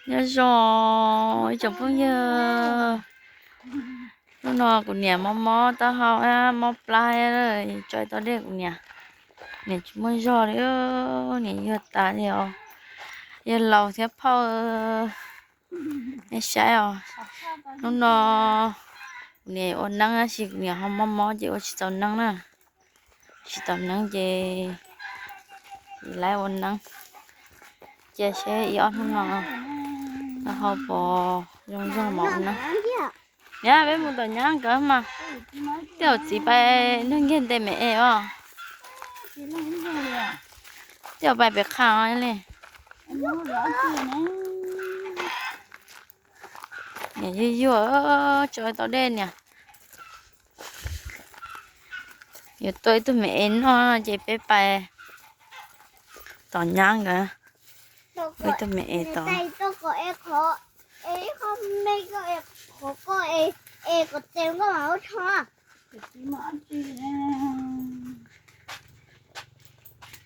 Nyob zoo ib tsoom phooj ywg, hnub no kuv niam mob mob taub hau, mob plab, tso tau dej kuv niam. Niam tsis muaj zog li, niam yuag tas li os. Yawg laus thiab phauj, nej saib os. Hnub no kuv niam ua neeb tab sis kuv niam ho mob mob ces ua tsis tau neeb na. Tsis tau neeb ces lawv ua neeb. Cia seb ib ob hnub no taub hau puas zoo zog mam ua neeb. Niam, peb mus tom nyab nkawd mas. Tej zaum txiv pais nrog nkiag ntes me es os. Tej zaum pais pem qha li. Niam yuag yuag, tso tau dej niam. Yuav tua ib tug me es noj ces peb pais tom nyab nkawd. Ib tug me es tod.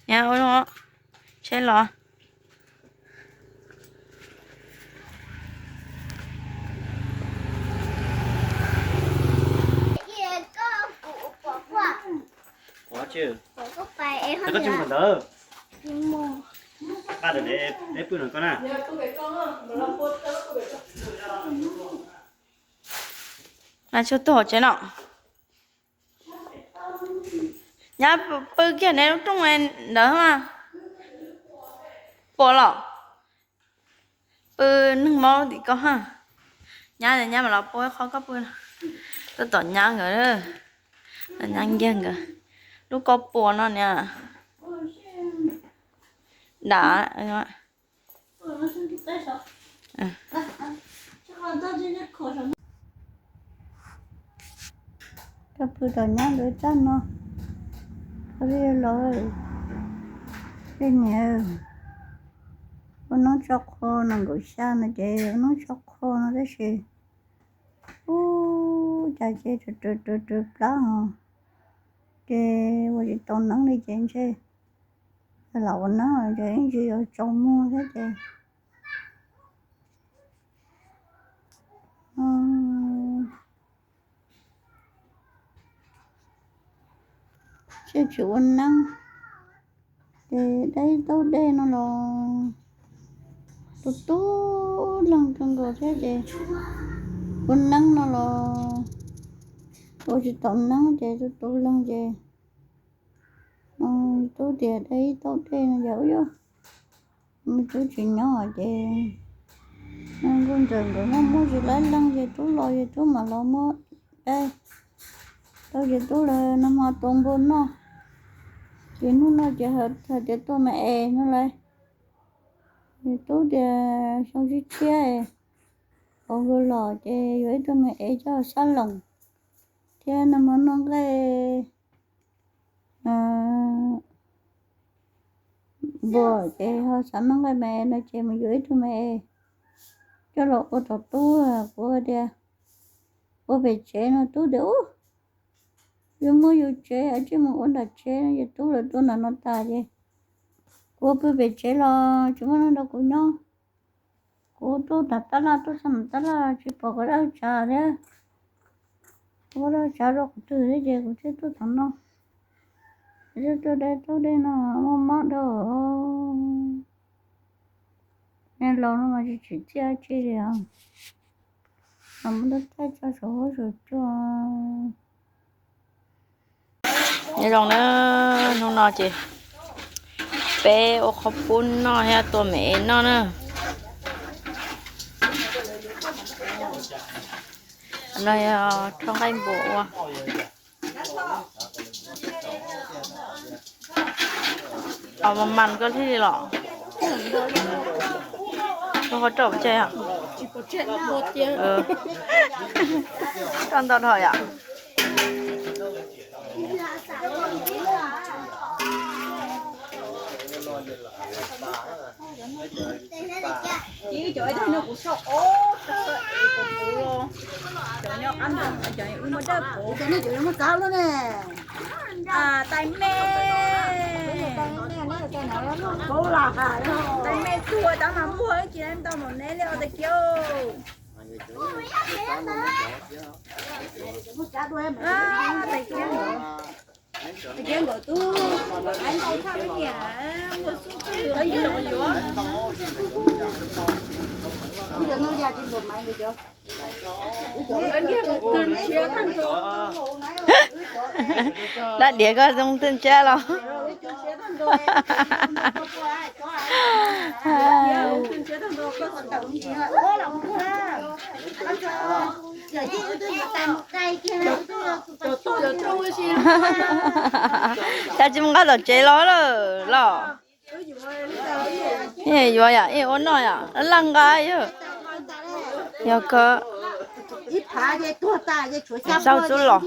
Niam, ua zoo, tsheb los. Koj tsis mus ntawd. Nqa ntawm peb pw no koj na. Nqa tsuag tuag hauv tsev no. Nyab pw kiag neb lub rooj ntawd mas. Puas los? Pw neeg mob tim koj ha. Nyab, nyab mam los pub qhov koj pw. Tuaj tom nyab nkawd, tom nyab nkiag nkawd. Lub koj puas no niam. Dam. Koj pw tom nyab nkawd tag no. Koj li los tej niam ua noob tso qhua no, nkaum xya no ces ua noob tso qhua no tab sis ub cas ces rau rau rau plab os. Ces ua tsis tau neeb li ces ntshe lam ua neeb ces ib ntsis yuav tsaus muag thiab ces Ces tsis ua neeb, ces dab taub dej no los tu tu leeg kawg nkaus thiab ces ua neeb no los ua tsis tau neeb ces tu tu leeg ces tub tias dab taub dej no yog ub yog me tub tsis nyob ces nkuj ntxawm nkawd muaj muaj tsis laib leeg ces tub los ces tub mam los muab dab tau ces tub lawv no mas tua npua noj. Ces hnub no ces hais tias tua me es no lawm. Ces tub tias xyoo tshiab tshiab es hauv nkawd los ces yuav ib tug me es coj sab loos thiab no mas noj nqaij npua ces ho xav noj nqaij me no ces mus yuav ib tug me es coj los ua tom tub. Kuv tias ua pem tsev no tub tias ub, yus muaj yus tsev es tsij mus ua nram tsev no ces tub lawv tua nram no tas ces kuv pw pem tsev los tsis muaj neeg nrog kuv nyob. Kuv tuaj nram tab laj tuaj txog nram tab laj tsis pom kuv dab tsi thiab. Kuv dab tsi rau qhov twg thiab ces kuv thiaj tuaj txog no. Kuv thiaj tuaj dab taub dej no mob mob dhau. Niag laus no mas tsis tsim txiaj dab tsi li os. Los muab thaij tso saum huab saum cua. Nyob zoo na, hnub no ces peb ua qhov pub noj thiab tua me es noj na. No yog rho nqaij npua ua. Mas mas koj thiaj li los. Koj qhov rau pes tsawg yom? Koj ntau dhau yom? Tais me, tais me tuag tab mas muaj ib ci ntau npaum neb li os tais kiv. Tais kiv, tais kiv nkawd tub, ntau tshaj lub niam, muaj xub twg yuav yuav. Dab diav koj zoo twj ntsab los? Cas tsis mus nqa tom tsev los lawm los? Yuav yom, ib ua noj yom, laj nqa yog, yog ko. Sau xub los.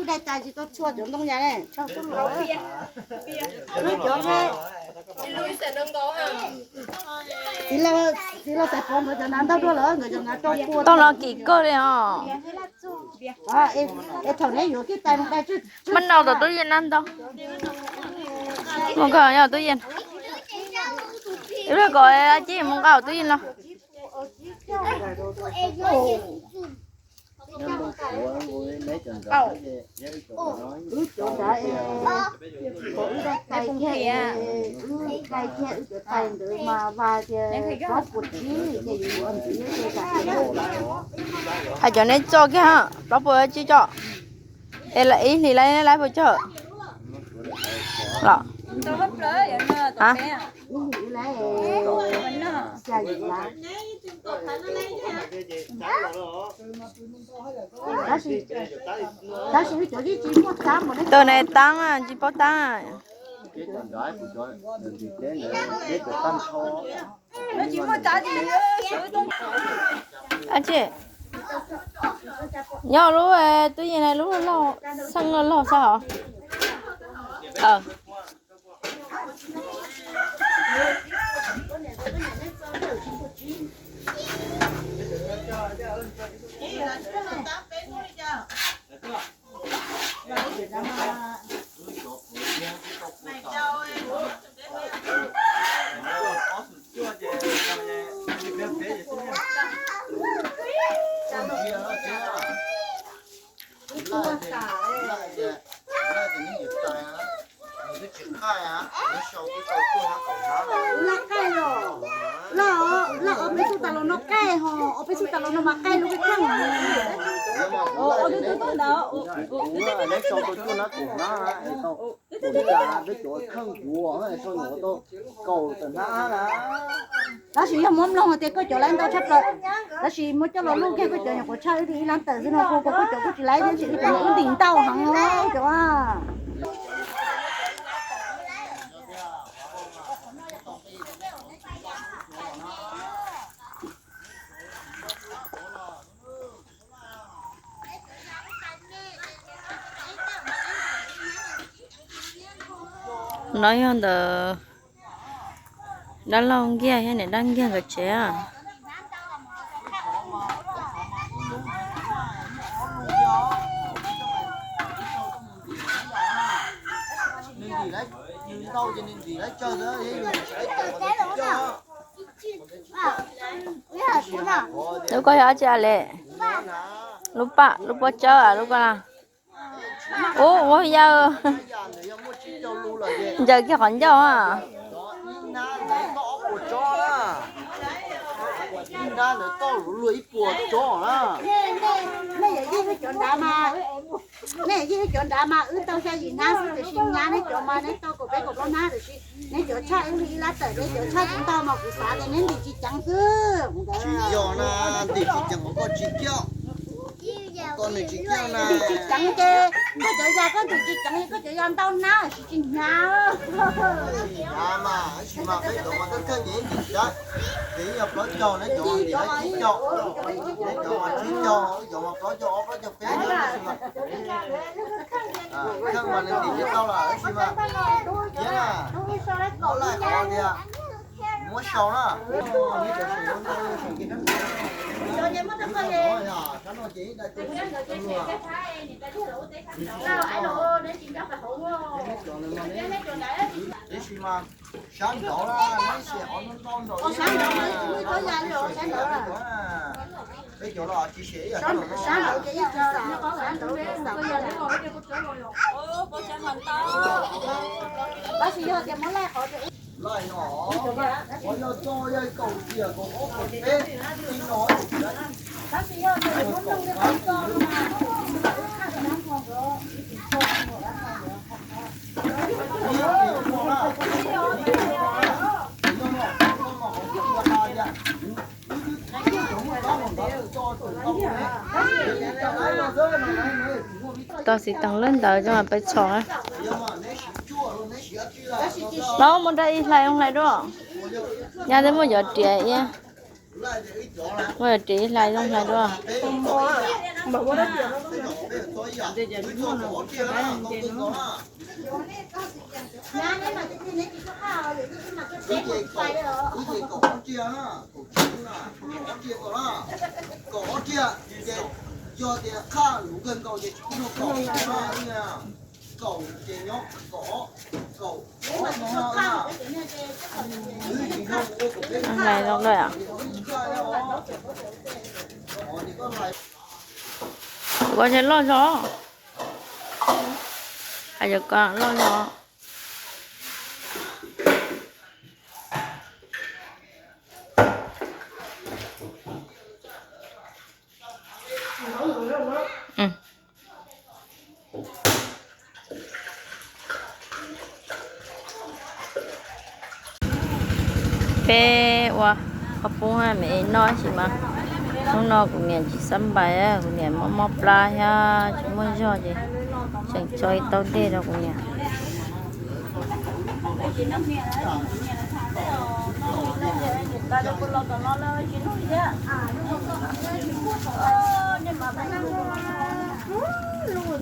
Tau no kim kawg li os. Muab noj tom tub yeej nab ntau. Mus koj nyob tub yeej. Ib pliag kom dab tsi mus nqa tub yeej los. Hais cov neb tso kiag, plaub puas tsib tso. Es ib hlis lawv lawv puas tso los? Tus ne taab tsis paub taab. Nyob lub tub yeej lub loj, xeej loj loj xwb os. Loj, loj, ob peb tug tas los no qaij ho, ob peb tug tas los no mas qaij lub kheej. Tab sis yog muab mloog tias koj cov lawv ntau tshaj plaws, tab sis muab coj los luj kiag koj cov nyuam qhuav tshaj wb li ib lab tawm xwb no, koj cov kuj tsis laib thiab, wb ntim ntau heev cov. No yog ntawm dab laug Nkiaj thiab niam dab Nkiaj nkawd tsev. Lub koj yog dab tsi le? Lub paj, lub pob tsawb, lub koj na. Ub, ua yawg. Ntsaws kiag qhov ncauj. Nej yeej cov nrad mas wb tau xya yim hnab xwb, tiam sis nyab neb cov mas neb tau kaum peb kaum plaub hnab, tiam sis neb cov tshaj wb li ib lab tawm, neb cov tshaj tsis ntau mas kuv xav tias neb ntim tsis ceev xwb. Tsis yog na, ntim tsis ceev, koj tsis kiag, koj ntim tsis ceev na. Ntim tsis ceev ces koj cov ya koj ntim tsis ceev, koj cov ya ntau hnab tsis tsis hnyav. Tsis hnyav mas, tab sis mas peb cov mas koj kheej ces ntim tsis ceev. Ces yog plaub caug, neb cov ntim tsib caug, neb cov mas tsib caug, wb cov mas plaub caug ob plaub caug peb, tab sis mas kheej mas nws ntim tsis tau lawm, tab sis mas thiab na, muab laij qhov tias muab sau na. Tos xis tas lawm ntawd coj peb txhos. Los mus nrog ib hlais hlais dua. Nyab twb muaj cov riam iab, muaj cov riam ib hlais zoo hlais dua. Hlais zoo lawm. Kuv ko loj zog. Hais yog ko loj zog. Peb ua qhov poob me noj sis mas hnub no kuv niam tsis xab npais, kuv niam mob mob plab thiab tsis muaj zog ces tseem tso ib taub dej rau kuv niam.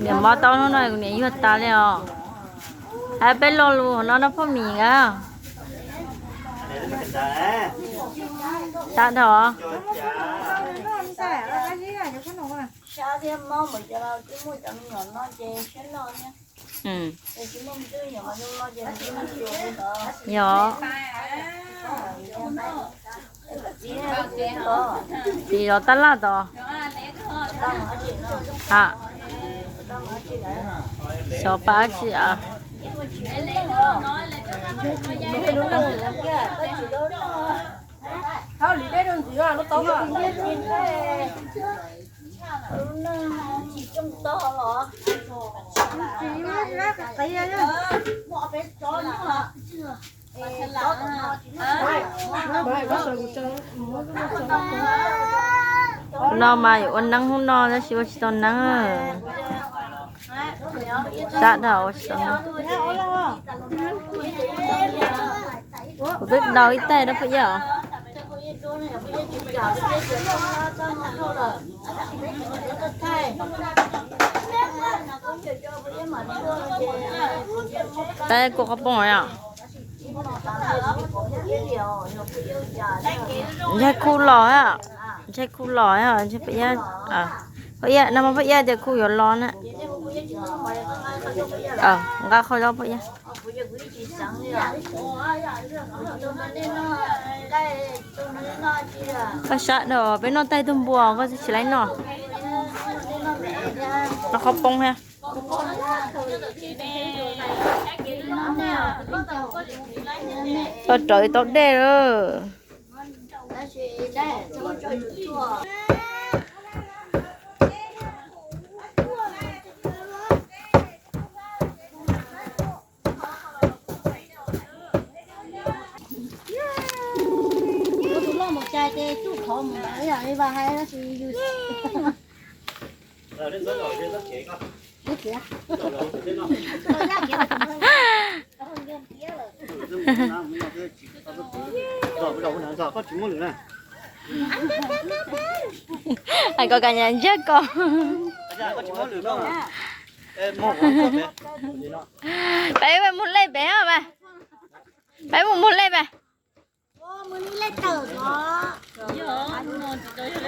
Niam mob tau hnub no kuv niam yuag tas li os. Hais peb lo lus no no phooj ywg a. Sab dhau. Sab thiab mob npaum cas los twb muaj cov me nyuam no ces siab loj thiab. Yog. Txiv zov tab laj tod. Ha. Xyov pab tsi a. No mas yuav ua neeb hnub no tab sis ua tsis tau neeb. Sab dhau ua tsis tau neeb. Kuv twb daus ib taig rau Paj Iab os. Tab kuv qhov poob yom. Ntshe khu los, ntshe khu los, ntshe Paj Iab, Paj Iab no mas Paj Iab tias khu yuav los na. Nqa qhov zaub Paj Iab. Koj sab dhau, peb noj taig tug npua koj tsis laib noj. Los qhov poob thiab. Tau rawv tau dej lawm. Tus loj mus cai ces tsuj qhov mus ntawd yom, li vas hais no ces yus Hais kom kam nyam ntsiag ko. Peb mus mus lej pem, peb mus mus lej pem.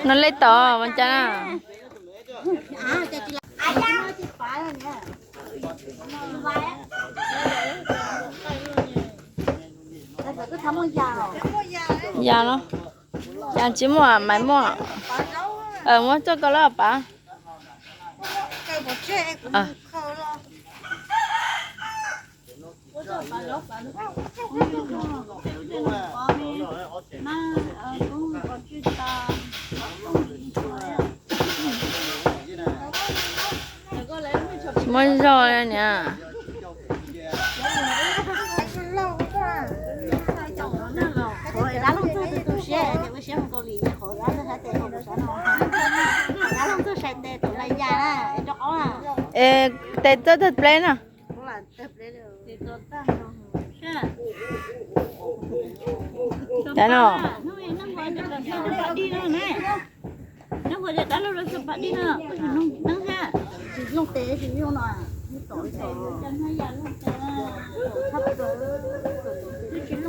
No lej tod mas cas na. Ya no, ya tsis muaj, maiv muaj. Muab txoj ko lawm pav. Tsis muaj zog li niam. Es tes txawj tawg pleb na. Dab no.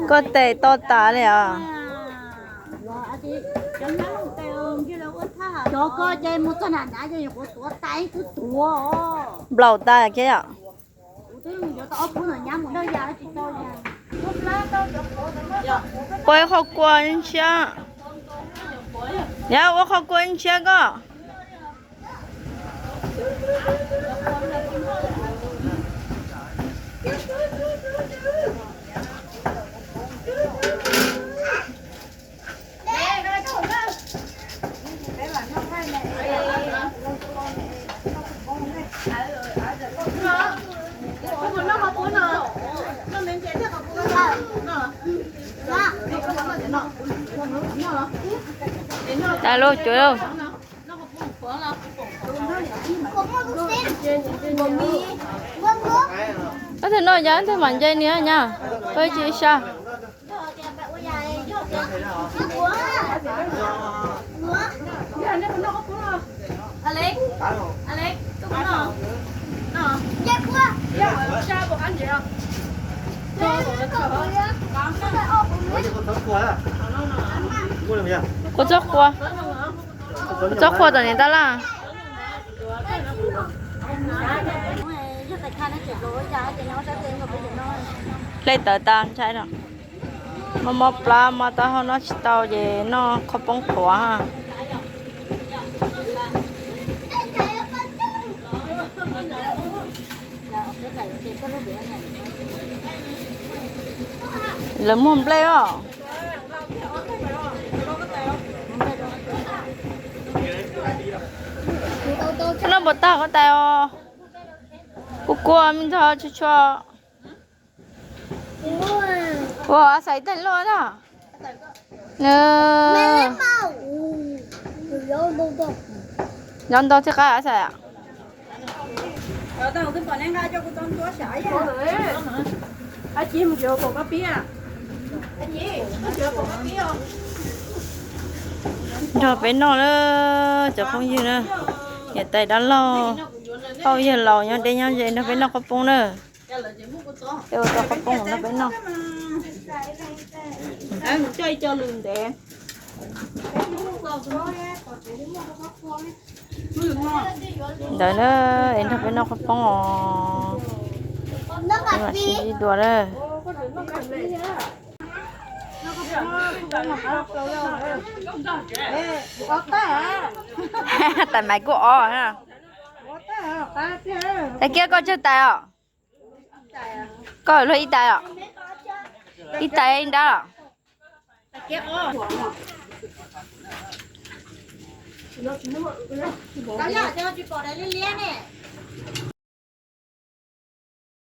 Koj tes to tas li os. Cov ko ces mus txog nram nrad ces nyuam qhuav tuav tas ib tug tuav. Nplaum tas kiag yom. Ua ib qho kua ntshiab. Yog ua qho kua ntshiab koj. Tag lauj, cuav lauj. Ob tug noj yog ob tug mam nce ni nyab, peb tsis saj. Kuv txob qhua, kuv txob qhua tom niam tab laj. Hle tawv tas ntshai no. Mob mob plab, mob taub hau noj tsis tau ces noj qhov poob qhuav. Lawv muag nplej os. Noj puas tag koj tais os. Kuv kua me ntxog tshua tshua. Ua xais tag loj na. Nyob ntau thiab qab xais. Nrog peb noj na, cov phooj ywg na, niam tais dab laug, phooj ywg laus nyob deb nyob ze nrog peb noj qhov poob na. Ua tau qhov poob nrog peb noj. Ntawd na, es nrog peb noj qhov poob os. Mam sib ntsib dua na. Tais Maiv kuj ob. Tais Kiab koj tsawg tais os? Koj luag ib tais os? Ib tais ib nrab os?